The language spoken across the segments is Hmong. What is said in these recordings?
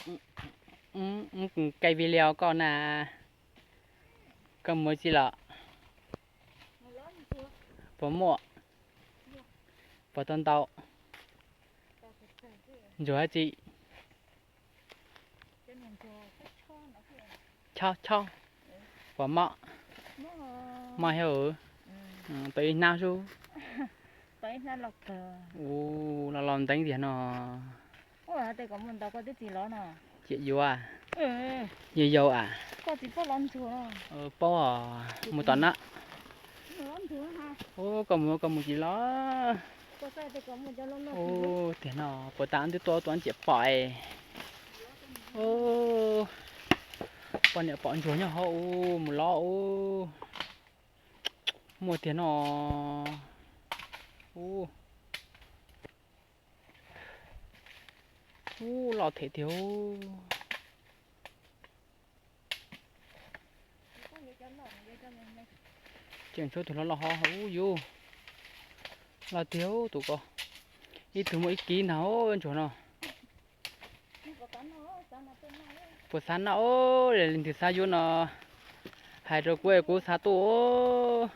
Koj video koj na, koj mus tsi los? Puas muaj? Puas tau ntau? Ntsuag tsi? Chob chob. Puas mob? Mob thiab. Tau ib hnab xwb. Ua, los los nteev tiag no. Ciam yuav, yau yau as. Paub os, mus tom na. Ua, koj mus koj mus tsis los. Ua, tiag no, puas tas twb tua tua ciam pom es. Ua, poj niam pom ntsuag nyob hauv ua mus los ua. Muaj tiag no. Ua, ua, loj them tiag. Ces ntsuag tus hlob los ho ua yus loj tiag tus ko. Ib tug muaj ib kib ntag ntsuag no. Puas xav noj? Leej twg xav yuav no, hais rau kuv es kuv xav tuaj.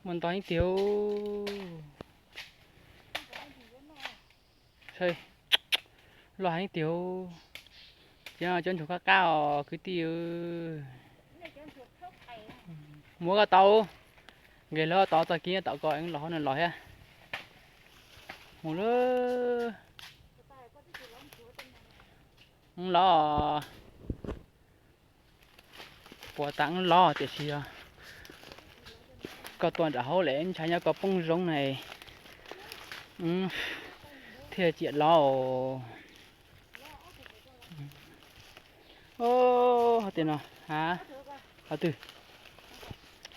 Muaj ntau heev tiag. Loj heev tiag. Cov no cov ntsuag qab qab os kwv tij. Muab koj tau, nqis hlo tod txoj kev tom ko los hauv no los thiab. Mus lawm. Los. Puas tas los tiam sis koj tuaj nram hauv lawm ntshai nyob koj poob zoov na thiaj ciam los. Ub, tiag no, a, qhov twg?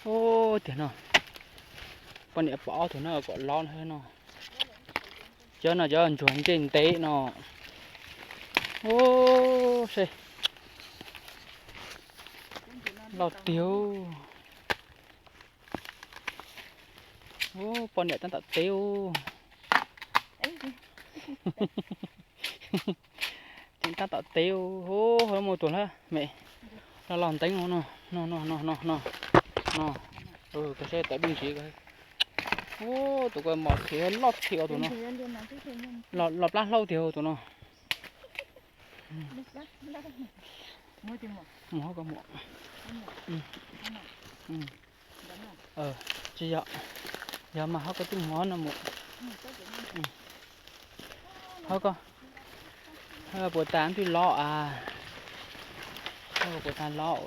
Ub, tiag no, poj niam pom ob tug no kom los no. Cov no cov ntsuag ntsej ntev no. Ub, seb, loj tiag. Ub, poj niam tab tom teb ub. Tseem tab tom teb ub, muaj tus hlab me los los nteev no, no, no, no, no, no, no. Koj saib tawm dub ntsis. Ub, tus ko mos them loj them tus no. Los plab hlaub tiag tus no. Mus hauv ko mus. Tsis yog, yog mas hauv ko twb mus no mus. Hauv ko, puas tas twb los a? Puas tas los?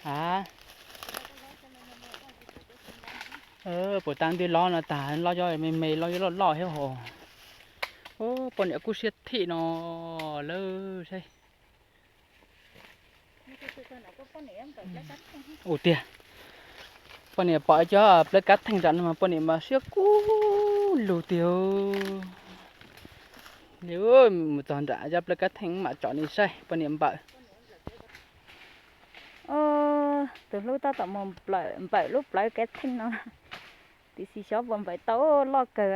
A, puas tas twb los no, tas los cov me me los cov loj loj thiab hos. Ub, poj niam kub siab thim no lawm seb. Ua tiag, poj niam pom cov plawv kav theej nram no mas poj niam mas siab kub lug tiag. Mus txog nram cov plawv kav theej mam tsom nej saib poj niam npawm. Tus hlub tab tom mus npawm lub plawv kav theej no, tiam sis xyov puas npawm tau, loj kawg.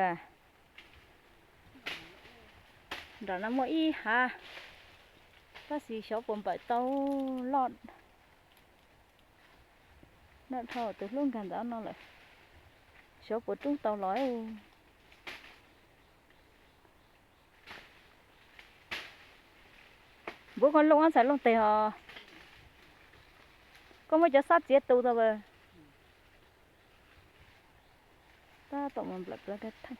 Nram no muaj ib hav, tab sis xyov puas npawm tau, loj. Noj dhau tus hlub nkag ntawm no lawm, xyov puas rub tau los. Npua koj looj ob ntxhais looj teg os. Koj muab cov xab txiav tu tau as. Tab tom mus nplawm plawv kav theej.